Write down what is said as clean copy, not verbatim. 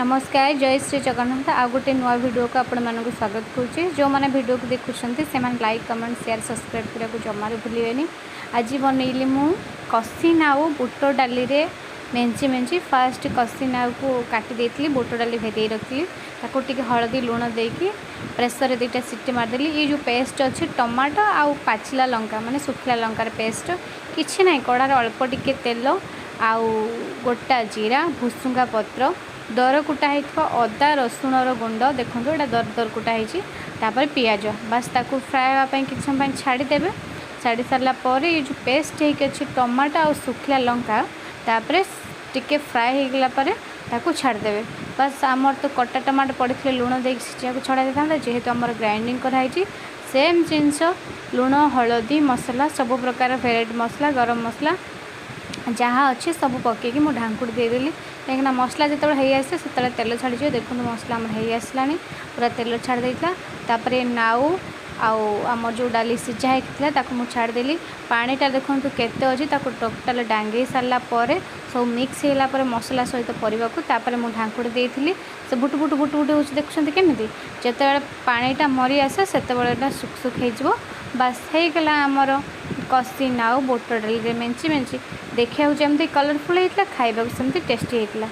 ନମସ୍କାର, ଜୟ ଶ୍ରୀ ଜଗନ୍ନାଥ। ଆଉ ଗୋଟେ ନୂଆ ଭିଡ଼ିଓକୁ ଆପଣମାନଙ୍କୁ ସ୍ୱାଗତ କରୁଛି। ଯେଉଁମାନେ ଭିଡ଼ିଓକୁ ଦେଖୁଛନ୍ତି, ସେମାନେ ଲାଇକ୍, କମେଣ୍ଟ, ସେୟାର, ସବସ୍କ୍ରାଇବ୍ କରିବାକୁ ଜମାରୁ ଭୁଲିବେନି। ଆଜି ବନେଇଲି ମୁଁ କଷି ନାଉ ବୁଟ ଡାଲିରେ ମେଞ୍ଚି ମେଞ୍ଚି। ଫାଷ୍ଟ କଷି ନାଉକୁ କାଟି ଦେଇଥିଲି, ବୁଟ ଡାଲି ଭେଦେଇ ରଖିଥିଲି। ତାକୁ ଟିକେ ହଳଦୀ ଲୁଣ ଦେଇକି ପ୍ରେସରରେ 2ଟା ସିଟି ମାରିଦେଲି। ଏଇ ଯେଉଁ ପେଷ୍ଟ ଅଛି, ଟମାଟୋ ଆଉ ପାଚିଲା ଲଙ୍କା, ମାନେ ଶୁଖିଲା ଲଙ୍କାର ପେଷ୍ଟ, କିଛି ନାହିଁ। କଡ଼ାରେ ଅଳ୍ପ ଟିକେ ତେଲ ଆଉ ଗୋଟା ଜିରା, ଭୁସୁଙ୍ଗା ପତ୍ର, ଦର କୁଟା ହେଇଥିବା ଅଦା ରସୁଣର ଗୁଣ୍ଡ। ଦେଖନ୍ତୁ, ଏଇଟା ଦର ଦର କୁଟା ହେଇଛି। ତାପରେ ପିଆଜ, ବାସ୍। ତାକୁ ଫ୍ରାଏ ହେବା ପାଇଁ କିଛି ସମୟ ପାଇଁ ଛାଡ଼ିଦେବେ। ଛାଡ଼ି ସାରିଲା ପରେ ଏଇ ଯେଉଁ ପେଷ୍ଟ ହେଇକି ଅଛି, ଟମାଟୋ ଆଉ ଶୁଖିଲା ଲଙ୍କା, ତାପରେ ଟିକେ ଫ୍ରାଏ ହେଇଗଲା ପରେ ତାକୁ ଛାଡ଼ିଦେବେ, ବାସ୍। ଆମର ତ କଟା ଟମାଟୋ ପଡ଼ିଥିଲେ ଲୁଣ ଦେଇକି ସିଝିବାକୁ ଛଡ଼ା ଦେଇଥାନ୍ତା। ଯେହେତୁ ଆମର ଗ୍ରାଇଣ୍ଡିଙ୍ଗ କରାହେଇଛି, ସେମ୍ ଜିନିଷ, ଲୁଣ, ହଳଦୀ, ମସଲା, ସବୁ ପ୍ରକାର ଭେରାଇଟି ମସଲା, ଗରମ ମସଲା ଯାହା ଅଛି ସବୁ ପକାଇକି ମୁଁ ଢାଙ୍କୁଡ଼ି ଦେଇଦେଲି। କାହିଁକିନା ମସଲା ଯେତେବେଳେ ହେଇ ଆସେ, ସେତେବେଳେ ତେଲ ଛାଡ଼ିଯିବ। ଦେଖନ୍ତୁ, ମସଲା ଆମର ହେଇ ଆସିଲାଣି, ପୁରା ତେଲ ଛାଡ଼ି ଦେଇଥିଲା। ତାପରେ ନାଉ ଆଉ ଆମର ଯେଉଁ ଡାଲି ସିଝା ହେଇକି ଥିଲା, ତାକୁ ମୁଁ ଛାଡ଼ିଦେଲି। ପାଣିଟା ଦେଖନ୍ତୁ କେତେ ଅଛି। ତାକୁ ଟୋଟାଲ୍ ଡାଙ୍ଗେଇ ସାରିଲା ପରେ, ସବୁ ମିକ୍ସ ହେଇଗଲା ପରେ ମସଲା ସହିତ ପରିବାକୁ, ତାପରେ ମୁଁ ଢାଙ୍କୁଡ଼ି ଦେଇଥିଲି। ସେ ବୁଟୁ ବୁଟୁ ବୁଟୁ ବୁଟୁ ହେଉଛି, ଦେଖୁଛନ୍ତି କେମିତି? ଯେତେବେଳେ ପାଣିଟା ମରି ଆସେ, ସେତେବେଳେ ଏଇଟା ଶୁଖ ଶୁଖ ହେଇଯିବ। ବାସ୍, ହେଇଗଲା ଆମର କଷି ନାଉ ବୁଟ ଡାଲିରେ ମେଞ୍ଚି ମେଞ୍ଚି। ଦେଖିବାକୁ ଯେମିତି କଲରଫୁଲ୍ ହେଇଥିଲା, ଖାଇବାକୁ ସେମିତି ଟେଷ୍ଟି ହେଇଥିଲା।